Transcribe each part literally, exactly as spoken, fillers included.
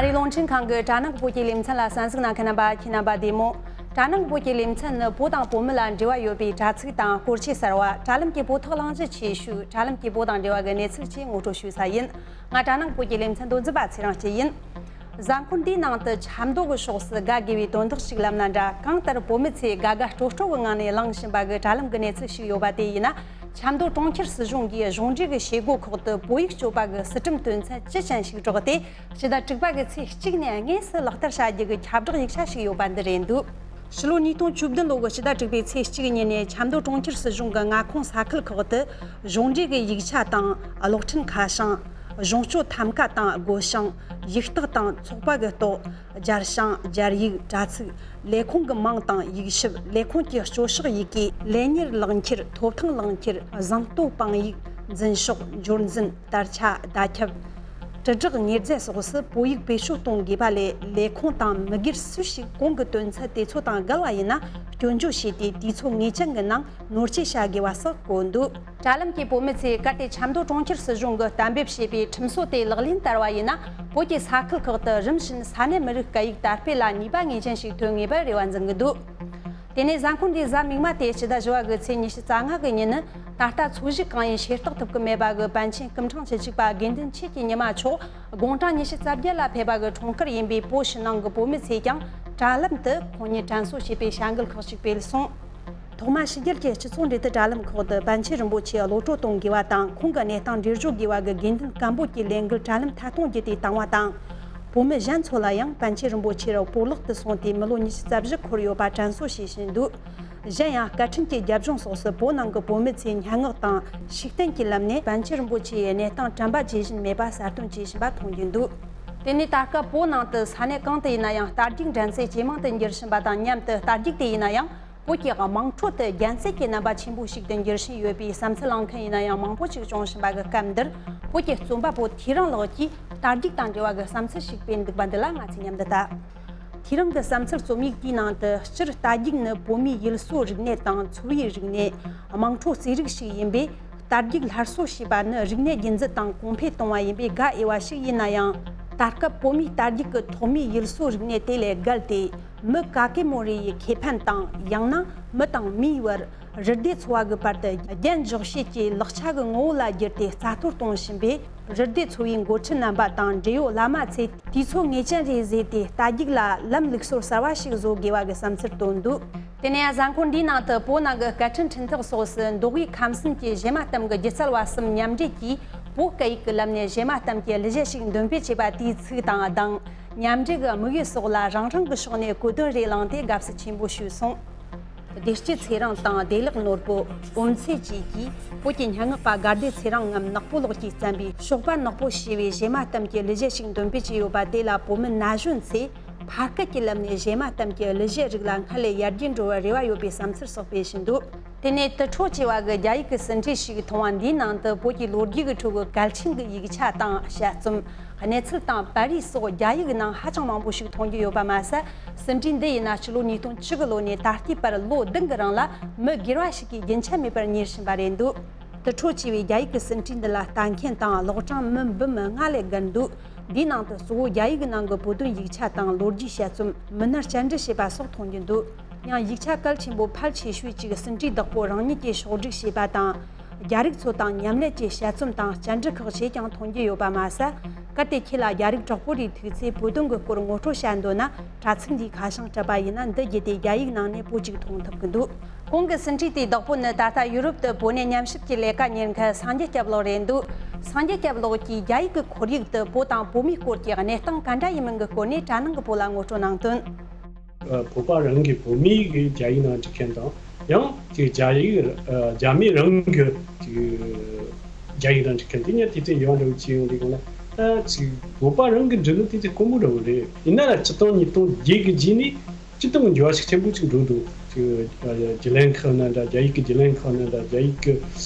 རེད། རླུང་འཕྲིན་ཁང་གི་དྲ་ནང་གི་བོད་ཀྱི་ལེ་ཚན་ལ་གསན་གཟིགས་གནང་མཁན་རྣམ་པ་ཁྱེད་རྣམ་པ་བདེ་མོ། དྲ་ནང་གི་བོད་ཀྱི་ལེ་ཚན་ནི་བོད་དང་བོད་མི་ལ་འབྲེལ་བ་ཡོད་པའི་དྲ་ཚིགས་དང་སྐོར་ཆས་གསར་བ། དྲ་ལམ་གྱི་བོད་ཐོག་གླེང་གཞི་ཆེ་ཤོས། དྲ་ལམ་གྱི་བོད་དང་འབྲེལ་བ་གི་གནས་ཚུལ་བཅས་ངོ་སྤྲོད་ཞུ་ས་ཡིན། ང་དྲ་ནང་གི་བོད་ཀྱི་ལེ་ཚན་མདོ་འཛིན་པ་ཚེ་རིང་སྐྱིད་ཡིན། གཟའ་འཁོར་འདིའི་ནང་དུ་ཆབ་མདོ་གི་ཕྱོགས་སུ་དགའ་དགོས་པའི་དོན་དག་ཞིག་ལབ་ན་འདྲ། གང་ལྟར་བོད་མི་ཚོས་དགའ་དགའ་སྤྲོ་སྤྲོ་གི་ངང་ནས་གླེང་བཞིན་པ་གི་དྲ་ལམ་གི་གནས་ཚུལ་ཞིག་ཡོད་པ་དེ་ཡིན་ན། ཆབ་མདོ་གྲོང་ཁྱེར་སྲིད་གཞུང་གིས་གཞུང་འབྲེལ་གྱི་བྱེད་སྒོ་ཁག་ཏུ་བོད་ཡིག་སྤྱོད་པ་གི་སྲིད་ཁྲིམས་དོན་ཚན་བཅུ་ཅན་ཞིག་བསྒྲགས་ཏེ། ཕྱི་ཟླ་དྲུག་པ་གི་ཚེས་གཅིག་ནས་དངོས་སུ་ལག་བསྟར་བྱ་རྒྱུ་གི་ཁྱབ་བསྒྲགས་ཡིག་ཆ་ཞིག་ཡོད་པ་འདི་རེད་འདུག་ཕྱི་ལོ་ཉིས་སྟོང་བཅུ་བདུན་ལོ་གི་ཕྱི་ཟླ་དྲུག་པའི་ཚེས་གཅིག་ཉིན་ནས་ཆབ་མདོ་གྲོང་ཁྱེར་སྲིད་གཞུང་གི་མངའ་ཁོངས་ས་ཁུལ་ཁག་ཏུ་གཞུང་འབྲེལ་གྱི་ཡིག་ཆ་དང་གློག་འཕྲིན་ཁ་བྱང་། གཞུང་སྤྱོད་ཐམ་ཀ་དང་སྒོ་བྱང་། ཡིག་རྟགས་དང་ཚོགས་པ་གི་རྟོག་སྦྱར་བྱང་། སྦྱར་ཡིག་དྲ་ཚིགས། ལས་ཁུངས་ཀྱི་མིང་དང་ཡིག་ཆ། ལས་ཁུངས་ཀྱི་སྤྱོད་ཕྱག་ཡི་གེ། ལས་གཉེར་ལག་འཁྱེར། ཐོབ་ཐང་ལག་འཁྱེར། གཟེངས་བསྟོད་དཔང་ཡིག་འཛིན་ཤོག་འབྱོར་འཛིན། དར་ཆ། བརྡ་ཁྱབ། དྲིལ་བསྒྲགས་ཉེས་རྫས་སོགས་སུ་བོད་ཡིག་བེད་སྤྱོད་གཏོང་དགོས་པ་ལས། ལས་ཁུངས་དང་མི་སྒེར་སུ་ཞིག་གོང་གི་དོན་ཚན་དེ་ཚོ་དང་འགལ་བ་ཡིན་ན་སྐྱོན་བརྗོད་བྱས་ཏེ། དུས་ཚོད་ངེས་ཅན་གྱི་ནང་ནོར་འཁྲུལ་བྱ་དགོས་པ་སོགས་བཀོད་འདུག་དྲ་ལམ་གྱི་བོད་མི་ཚོས་གལ་ཏེ་ཆབ་མདོ་གྲོང་ཁྱེར་སྲིད་གཞུང་གིས་གཏན་འབེབས་བྱས་པའི་ཁྲིམས་སྲོལ་དེ་ལག་ལེན་བསྟར་བ་ཡིན་ན། བོད་ཀྱི་ས་ཁུལ་ཁག་ཏུ་རིམ་བཞིན་ས་གནས་མི་རིགས་སྐད་ཡིག་དར་སྤེལ་ལ་ནུས་པ་ངེས་ཅན་ཞིག་ཐོན་ངེས་པར་རེ་བ་འཛིན་གྱི་འདུག་དེ་ནས་གཟའ་འཁོར་འདིའི་གཟའ་མིག་དམར་ཏེ་ཕྱི་ཟླ་བཞི་བ་གི་ཚེས་ཉི་ཤུ་རྩ་ལྔ་གི་ཉིན་ནི། ད་ལྟ་འཚོ་བཞུགས་གང་ཡིན་ཤེས་རྟོགས་ཐུབ་ཀྱི་མེད་པ་གི་པཎ་ཆེན་སྐུ་ཕྲེང་བཅུ་གཅིག་པ་དགེ་འདུན་ཆོས་ཀྱི་ཉི་མ་མཆོག་དགུང་གྲངས་ཉི་ཤུ་རྩ་བརྒྱད་ལ་ཕེབས་པ་གི་འཁྲུངས་སྐར་ཡིན་པས། བོད་ཕྱི་ནང་གི་བོད་མི་ཚོས་ཀྱང་དྲ་ལམ་དུ་ཁོང་ཉིད་དྲན་གསོ་བྱེད་པའི་བྱ་འགུལ་ཁག་ཅིག་སྤེལ་སོང་། ཐོག་མར་ཕྱི་རྒྱལ་གྱི་སྤྱི་ཚོགས་འབྲེལ་མཐུད་དྲ་ལམ་ཁག་ཏུ་པཎ་ཆེན་རིན་པོ་ཆེ་གློད་གྲོལ་གཏོང་དགོས་པ་དང་། ཁོང་གི་གནས་སྟངས་འགྲེལ་བརྗོད་དགོས་པ་གི་དགོས་འདུན་སྐད་འབོད་ཀྱི་ལས་འགུལ་དྲ་ལམ་ཐད་གཏོང་བརྒྱུད་དེ་བཏང་བ་དང་། བོད་མི་གཞན་ཚོ་ལ་ཡང་པཎ་ཆེན་རིན་པོ་ཆེ་ར་བོད་ལག་ཏུ་སོང་སྟེ་མི་ལོ་ཉི་ཤུ་རྩ་བཞི་འཁོར་ཡོད་པ་དྲན་གསོ་བྱེད་བཞིན་འདུག་གཞན་ཡང་། སྐད་འཕྲིན་གྱི་རྒྱབ་ལྗོངས་སོགས་སུ་བོད་ནང་གི་བོད་མི་ཚོས་སྙན་ངག་དང་ཤུགས་བསྟན་གྱི་ལམ་ནས་པཎ་ཆེན་རིན་པོ་ཆེ་ཡི་གནས་སྟངས་དྲན་པ་བརྗེད་བཞིན་མེད་པ་གསལ་སྟོན་བྱེད་བཞིན་པ་མཐོང་རྒྱུ་འདུག་དེ་ནས་ད་སྐབས་བོད་ནང་དུ་ས་གནས་གང་དུ་ཡིན་ན་ཡང་རྟ་རྒྱུག་འགྲན་རྩོད་ཇེ་མང་དུ་འགྱུར་བཞིན་པ་དང་མཉམ་དུ། རྟ་རྒྱུག་དེ་ཡིན་ན་ཡང་བོད་ཀྱི་དམངས་ཁྲོད་དུ་རྒྱན་རྩེད་ཀྱི་རྣམ་པ་ཆེན་པོ་ཞིག་ཏུ་འགྱུར་བཞིན་ཡོད་པའི་བསམ་ཚུལ་གླེང་མཁན་ཡིན་ན་ཡང་མང་པོ་ཞིག་བྱུང་བཞིན་པ་གི་སྐབས་འདིར། བོད་ཀྱི་རྩོམ་པ་པོ་ཐེའུ་རང་ལགས་ཀྱིས་རྟ་རྒྱུག་དང་འབྲེལ་བ་གི་བསམ་ཚུལ་ཞིག་སྤེལ་འདུག་པ་འདི་ལ་ང་ཚོས་མཉམ་དུ་ལྟ། ཐེའུ་རང་གི་བསམ་ཚུལ་རྩོམ་ཡིག་དེའི་ནང་དུ། སྤྱིར་རྟ་རྒྱུག་ནི་བོད་མིའི་ཡུལ་སྲོལ་རིག་གནས་དང་འཚོ་བའི་རིག་གནས། དམངས་ཁྲོད་རྩེད་རིགས་ཤིག་ཡིན་པས། རྟ་རྒྱུག་སླར་གསོ་བྱས་པ་ནི་རིག་གནས་རྒྱུན་འཛིན་དང་གོང་འཕེལ་གཏོང་བ་ཡིན་པས་དགའ་འོས་པ་ཞིག་ཡིན་ན་ཡང་། ད་སྐབས་བོད་མིའི་རྟ་རྒྱུག་གི་ཐོག་མའི་ཡུལ་སྲོལ་རིག་གནས་དེ་ལས་བརྒལ་ཏེ། མི་ག་གེ་མོ་རེ་ཡི་ཁེ་ཕན་དང་། ཡང་ན་མི་དང་མིའི་བར། རུ་སྡེ་ཚོ་བ་གི་བར་དུ་རྒྱན་འཇོག་བྱེད་ཀྱི་ལག་ཆ་གི་ངོ་བོ་ལ་བསྒྱུར་ཏེ་རྩ་གཏོར་གཏོང་བཞིན་པས། རུ་སྡེ་ཚོ་བའི་འགོ་ཁྲིད་རྣམ་པ་དང་འབྲེལ་ཡོད་བླ་མ་ཚོས་དུས་ཚོད་ངེས་ཅན་རེད་ཟེར་ཏེ། རྟ་རྒྱུག་ལ་ལམ་ལུགས་སྲོལ་གསར་བ་ཞིག་བཟོ་དགོས་པ་གི་བསམ་ཚུལ་བཏོན་འདུག་དེ་ནས་གཟའ་འཁོར་འདིའི་ནང་དུ་བོད་ནང་གི་སྐད་འཕྲིན་འཕྲིན་ཐོག་སོགས་སུ། མདོ་དབུས་ཁམས་གསུམ་གྱི་གཞས་མ་གཏམ་གྱི་སྒྱུ་རྩལ་བ་གསུམ་མཉམ་འབྲེལ་གྱིས། བོད་སྐད་ཡིག་གི་ལམ་ནས་གཞས་མ་གཏམ་གྱི་གླུ་གཞས་ཤིག་འདོན་སྤེལ་བྱས་པ་དེའི་ཚིག་དང་གདངས། མཉམ་འབྲེལ་གྱི་དམིགས་ཡུལ་སོགས་ལ་རང་རང་གི་ཕྱོགས་ནས་གོ་དོན་རེ་བླངས་ཏེ་དགའ་བསུ་ཆེན་པོ་ཞུས་སོང་། བདེ་སྐྱིད་ཚེ་རིང་དང་བདེ་ལེགས་ནོར་བུ། འོམ་ཚེ་བཅས་ཀྱིས་བོད་ཀྱི་སྙན་ངག་པ་དགའ་བདེ་ཚེ་རིང་ངམ་ནག་པོ་ལགས་ཀྱིས་བརྩམས་པའི་ཞོགས་པ་ནག་པོ་ཞེས་པའི་གཞས་མ་གཏམ་གྱི་གླུ་གཞས་ཤིག་འདོན་སྤེལ་བྱས་ཡོད་པ་དེ་ལ་བོད་མི་ན་གཞོན་ཚོས་ཕ་སྐད་ཀྱི་ལམ་ནས་གཞས་མ་གཏམ་གྱི་གླུ་གཞས་རིགས་ལ་སྔར་ལས་ཡར་རྒྱས་འགྲོ་བར་རེ་བ་ཡོད་པའི་བསམ་ཚུལ་སོགས་སྤེལ་བཞིན་འདུག་དེ་ནས་དུར་ཁྲོད་ཅེས་པ་གི་རྒྱ་ཡིག་གི་ཟིན་བྲིས་ཤིག་མཐོང་བ་འདིའི་ནང་དུ་བོད་ཀྱི་ལོ་རྒྱུས་ཀྱི་ཁྲོད་ཀྱི་གལ་ཆེན་གྱི་ཡིག་ཆ་དང་དཔྱད་རྩོམ། གནས་ཚུལ་དང་པར་རིས་སོགས་རྒྱ་ཡིག་ནང་ཧ་ཅང་མང་པོ་ཞིག་མཐོང་རྒྱུ་ཡོད་པ་མ་ཟད། ཟིན་བྲིས་འདི་ཡིན་ན་ཕྱི་ལོ་ཉིས་སྟོང་བཅུ་གི་ལོ་ནས་ད་ལྟའི་བར་ལོ་བདུན་གྱི་རིང་ལ་མི་སྒེར་བ་ཞིག་གིས་རྒྱུན་ཆད་མེད་པར་གཉེར་བཞིན་པ་རེད་འདུག་དུར་ཁྲོད་ཅེས་པའི་རྒྱ་ཡིག་གི་ཟིན་བྲིས་འདི་ལ་ལྟ་མཁན་དང་ཀློག་གྲངས་མི་འབུམ་ལྔ་ལས་བརྒལ་འདུག་འདིའི་ནང་དུ་གཙོ་བོ་རྒྱ་ཡིག་གི་ནང་གི་བོད་དོན་ཡིག་ཆ་དང་ལོ་རྒྱུས་དཔྱད་རྩོམ། མི་སྣར་བཅར་འདྲི་བྱས་པ་སོགས་མཐོང་རྒྱུ་འདུག་ཡང་ཡིག་ཆ་གལ་ཆེན་པོ་ཕལ་ཆེ་ཤོས་ཅིག་ཟིན་བྲིས་བདག་པོ་རང་ཉིད་ཀྱིས་ཕྱོགས་སྒྲིག་བྱས་པ་དང་། རྒྱ་རིགས་ཚོ་དང་མཉམ་ལས་ཀྱི་དཔྱད་རྩོམ་དང་བཅར་འདྲི་ཁག་ཅིག་ཀྱང་མཐོང་རྒྱུ་ཡོད་པ་མ་ཟད། གལ་ཏེ་ཁྱེད་ལ་རྒྱ་རིགས་གྲོགས་པོ་རེ་ཐུག་ཚེ་བོད་དོན་གྱི་སྐོར་ངོ་སྤྲོད་བྱ་འདོད་ན། དྲ་ཚིགས་འདིའི་ཁ་བྱང་སྤྲད་པ་ཡིན་ན་འདི་བརྒྱུད་དེ་རྒྱ་ཡིག་ནང་ནས་བོད་ཅིག་མཐོང་ཐུབ་ཀྱི་འདུག་གོང་གི་ཟིན་བྲིས་དེའི་བདག་པོ་ནི་ད་ལྟ་ཡུ་རོབ་ཏུ་བོད་གནས་ཉམས་ཞིབ་ཀྱི་ལས་ཀ་གཉེར་མཁན་སངས་རྒྱས་སྐྱབས་ལགས་རེད་འདུག་སངས་རྒྱས་སྐྱབས་ལགས་ཀྱིས་རྒྱ་ཡིག་གི་ཁོར་ཡུག་ཏུ་བོད་དང་བོད་མིའི་སྐོར་གྱི་གནས་སྟངས་ག་འདྲ་ཡིན་མིན་གྱི་སྐོར་ནས་དྲ་ནང་གི་བོད་ལ་ངོ་སྤྲོད་གནང་དོན། ཨ། བོད་པ་རང་གིས་བོད་མི་གི་རྒྱ་ཡིག་ནང་འབྲི་མཁན་དང་། ཡང་ཅིག་རྒྱ་ཡིག་ཨ། རྒྱ་མི་རང་གི་ཅིག་རྒྱ་ཡིག་ནང་འབྲི་མཁན་དེ་གཉིས་དེ་ཚོ་ཡོང་འདྲ་བོ་ཅིག་ཡོང་དུས་སྒང་ལ། ཨ། ཅིག་བོད་པ་རང་གིས་འབྲི་ནི་དེ་ཚོ་དཀོན་པོ་འདྲ་བོ་རེད། ཡིན་ན་ལ་སྤྱིར་བཏང་ཉིས་སྟོང་བརྒྱད་ཀྱི་རྗེས་ནས་སྤྱིར་བཏང་གི་འགྱུར་བ་ཤུགས་ཆེན་པོ་ཅིག་འགྲོ་འདུག་ཅིག་ཨ། རྒྱུན་ལས་ཁག་ན་འདྲ། རྒྱ་ཡིག་གི་རྒྱུན་ལས་ཁག་ན་འདྲ། རྒྱ་ཡིག་གི་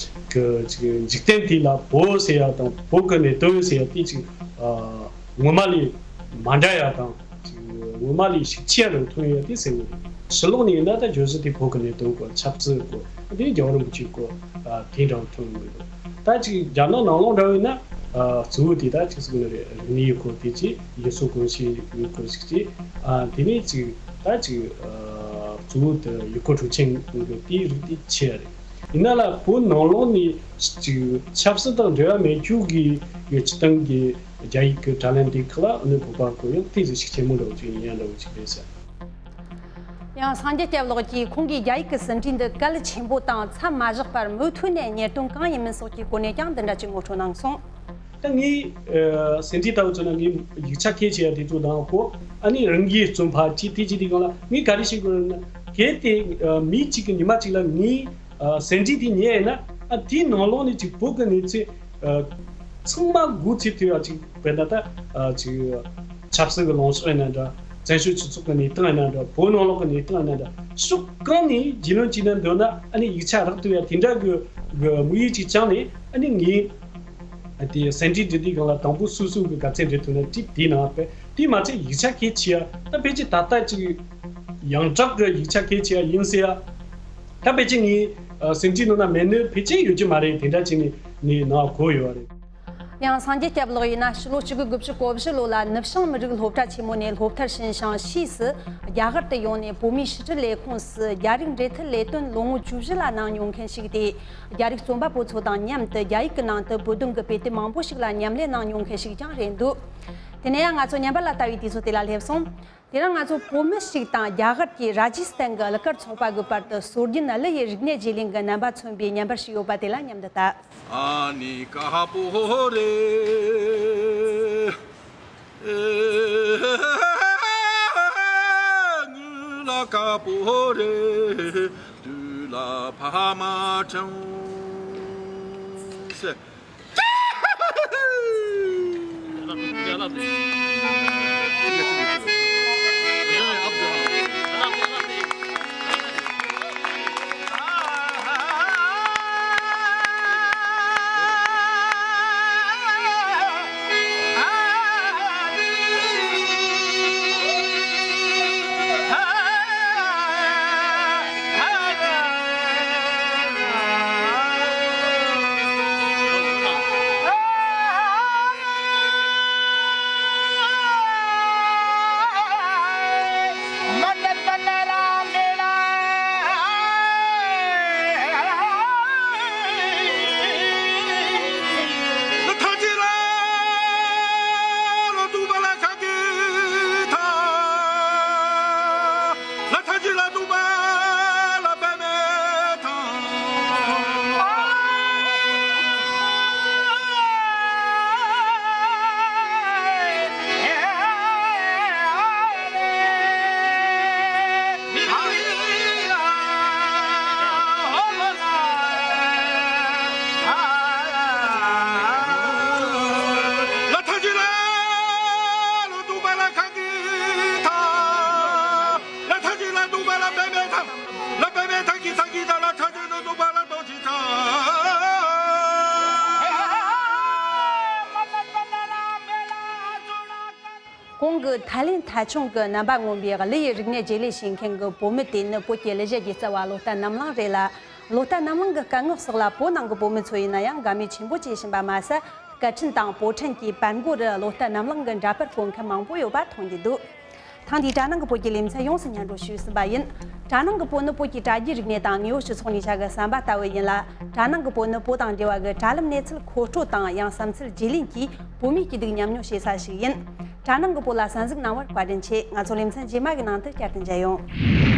གི་ཅིག་འཇིག་རྟེན་དེ་ལ་བོད་ཟེར་ཡ་དང་བོད་ཀྱི་གནད་དོན་ཟེར་ཡ་དེ་ཅིག་ཨ། ངོ་མ་ལས་མ་འདྲ་ཡ་དང་། ཅིག་ངོ་མ་ལས་ཤུགས་ཆེ་ཡ་རུ་ཐོན་ཡ་དེ་གསལ་བོ་རེད། ཕྱི་ལོགས་ནས་ཡིན་ན་ད་བརྗོད་གཞི་དེ་བོད་ཀྱི་གནད་དོན་སྐོར། ཆབ་སྲིད་སྐོར། དེ་རྒྱལ་བ་རིན་པོ་ཆེའི་སྐོར། ཨ། དེ་འདྲ་བོ་ཐོན་ཡོང་གི་འདུག་ད་ཅིག་རྒྱ་ནག་ནང་ལོགས་འདྲ་བོ་ཡིན་ན། ཨ་གཙོ་བོ་དེ་ད་ཅིག་ཟེར་ན་རིག་གནས་ཡུལ་སྐོར་དེ་ཅིག་ཡུལ་སྲོལ་གོམས་གཤིས་ཡུལ་སྐོར་ཞིག་ཅིག་ཨ་དེ་ནས་ཅིག་ད་ཅིག་ཨ་གཙོ་བོ་དེ་ཡུལ་སྐོར་འཕྲུལ་ཆས་གི་དེའི་རིགས་དེ་ཆེ་བ་རེད། ཡིན་ན་ལ་བོད་ནང་ལོགས་ནས་ཅིག་ཆབ་སྲིད་དང་འབྲེལ་བ་མེད་རྒྱུ་གི་ཡོད་སྤྱི་བཏང་གི་རྒྱ་ཡིག་གི་དྲ་ལམ་དེ་ཁག་ལ་ཨ་ནི་བོད་པ་ཁོ་ཡང་ཏོག་ཙམ་ཤུགས་ཆེན་མོ་འདྲ་བོ་ཅིག་ཡིན་ཡ་འདྲ་བོ་ཅིག་རེད་ཟེར། ཡང་སངས་རྒྱས་སྐྱབས་ལགས་ཀྱིས་ཁོང་གིས་རྒྱ་ཡིག་གི་ཟིན་བྲིས་འདི་གལ་ཆེན་པོ་དང་མཚམས་མ་བཞག་པར་མུ་མཐུད་ནས་གཉེར་དོན་གང་ཡིན་མིན་སོགས་ཀྱི་སྐོར་ནས་ཀྱང་འདི་འདྲ་ཅིག་ངོ་སྤྲོད་གནང་སོང་། ད་ངས་ཨ་ཟིན་བྲིས་ལྟ་བུ་ཚོ་ན་ངས་ཡིག་ཆ་གལ་ཆེ་ཡ་དེ་ཚོ་དང་གོ་ཨ་ནི་རང་གིས་རྩོམ་པ་ཅི་དེ་ཅི་དེ་གང་ལ་ངས་ག་རེ་བཤད་དགོས་རེད་ན་གལ་ཏེ་ཨ་མི་གཅིག་གི་ཉི་མ་གཅིག་ལ་ངས་ཨ་ཟིན་བྲིས་དེ་ཉོས་ཡིན་ན་ཨ་དེའི་ནང་ལོགས་ནས་ཅིག་བོད་ཀྱི་གནས་ཚུལ་ཨ་ཚང་མ་སྒོ་ཕྱེ་ཐུབ་ཡ་ཅིག་དཔེར་ན་ད་ཨ་ཅིག་ཆབ་སྲིད་ཀྱི་ལངས་ཕྱོགས་ཡིན་ན་འདྲ། བཙན་བྱོལ་སྤྱི་ཚོགས་ཀྱི་གནས་སྟངས་ཡིན་ན་འདྲ། བོད་ནང་ལོགས་ཀྱི་གནས་སྟངས་ཡིན་ན་འདྲ། ཕྱོགས་གང་ནས་རྒྱུས་ལོན་བྱས་ན་འདོད་ན་ཨ་ནི་ཡིག་ཆ་རག་ཐུབ་ཡ་དེ་འདྲ་གི་གི་དམིགས་ཡུལ་ཅིག་བཅངས་ནས་ཨ་ནི་ངས་ཨ་དེ་ཟིན་བྲིས་འབྲི་དུས་སྒང་ལ་དང་པོ་སོ་སོ་གི་ག་ཚད་འབྲི་ཐུབ་ན་ཅིག་དེའི་ནང་དཔེ་དེ་མ་ཚད་ཡིག་ཆ་གལ་ཆེ་ཡ་ད་ཕལ་ཆེར་ད་ལྟ་ཅིག་ཡོངས་གྲགས་ཀྱི་ཡིག་ཆ་གལ་ཆེ་ཡ་ཡིན་ཟེར་ཡ། ད་ཕལ་ཆེར་ངའི་ཨ་ཟིན་བྲིས་ནང་ན་མེད་ནི་ཕལ་ཆེར་ཡོད་ཀྱི་མ་རེད། དེ་འདྲ་བྱས་ནས་ངའི་ནང་གོ་ཡོད་པ་རེད། ཡང་སངས་རྒྱས་སྐྱབས་ལགས་ཡིན་ན་ཕྱི་ལོ་ཆིག་སྟོང་དགུ་བརྒྱ་གོ་བཞི་ལོ་ལ་ནུབ་བྱང་མི་རིགས་སློབ་གྲྭ་ཆེན་མོ་ནས་སློབ་མཐར་ཕྱིན་ཞིང་ཕྱིས་སུ་རྒྱ་གར་དུ་ཡོང་ནས་བོད་མིའི་ཕྱི་དྲིལ་ལས་ཁུངས་སུ་རྒྱ་རིགས་འབྲེལ་མཐུད་ལས་དོན་ལོ་ངོ་བཅུ་བཞི་ལ་གནང་མྱོང་མཁན་ཞིག་སྟེ། རྒྱ་རིགས་རྩོམ་པ་པོ་ཚོ་དང་མཉམ་དུ་རྒྱ་ཡིག་གི་ནང་དུ་བོད་དོན་གྱི་དཔེ་དེབ་མང་པོ་ཞིག་ལ་མཉམ་ལས་གནང་མྱོང་མཁན་ཞིག་ཀྱང་རེད་འདུག་དེ་ནས་ཡང་ང་ཚོ་ཉམས་པ་ལ་ལྟ་བའི་དུས་ཚོད་དེ་ལ་སླེབས་སོང་། དེ་རིང་ང་ཚོ་བོད་མི་ཞིག་དང་རྒྱ་གར་གྱི་ར་ཇི་སི་ཐན་གྱི་གླུ་གར་ཚོགས་པ་གི་བར་དུ་སྲོལ་རྒྱུན་གླུ་ཡི་རིག་གནས་བརྗེ་ལེན་གྱི་རྣམ་པ་མཚོན་པའི་ཉམས་པར་ཞུགས་ཡོད་པ་དེ་ལ་མཉམ་དུ་ལྟ། ཨ་ནི་ཀ་པོ་རེ། ངུ་ལ་ཀ་པོ་རེ། དུ་ལ་ཕ་མ་ཆང་སེ། གོང་གི་ཐ་ལན་ཐ་ཆུང་གི་རྣམ་པ་མངོན་པའི་གླུ་ཡི་རིག་གནས་བརྗེ་ལེན་བྱེད་མཁན་གྱི་བོད་མི་དེ་ནི་བོད་ཀྱི་གླུ་གཞས་སྒྱུ་རྩལ་བ་བློ་བརྟན་རྣམ་གླིང་རེད་ལ། བློ་བརྟན་རྣམ་གླིང་གི་སྐད་ངག་སོགས་ལ་བོད་ནང་གི་བོད་མི་ཚོ་ཡིན་ན་ཡང་དགའ་མོས་ཆེན་པོ་བྱེད་བཞིན་པ་མ་ཟད། སྐད་འཕྲིན་དང་པོ་ཊན་གྱི་པར་མགོ་རུ་བློ་བརྟན་རྣམ་གླིང་གི་འདྲ་པར་བཀོད་མཁན་མང་པོ་ཡོད་པ་མཐོང་རྒྱུ་འདུག་ཐེངས་འདིའི་དྲ་ནང་གི་བོད་ཀྱི་ལེ་ཚན་ཡོངས་སུ་སྙན་སྒྲོན་ཞུས་ཟིན་པ་ཡིན། དྲ་ནང་གི་བོད་ནི་བོད་ཀྱི་དྲ་རྒྱའི་རིག་གནས་དང་དངོས་ཡོད་སྤྱི་ཚོགས་གཉིས་ཆ་གི་ཟམ་པ་ལྟ་བུ་ཡིན་ལ། དྲ་ནང་གི་བོད་ནི་བོད་དང་འབྲེལ་བ་གི་དྲ་ལམ་གནས་ཚུལ་མཁོ་སྤྲོད་དང་ཡང་བསམ་ཚུལ་བརྗེ་ལེན་གྱིས་བོད་མིའི་སྐྱིད་སྡུག་མཉམ་མྱོང་བྱེད་ས་ཞིག་ཡིན། དྲ་ནང་གི་བོད་ལ་གསན་གཟིགས་གནང་བར་བཀའ་དྲིན་ཆེ། ང་ཚོ་ལེ་ཚན་རྗེས་མ་གི་ནང་དུ་བསྐྱར་དུ་མཇལ་ཡོང་།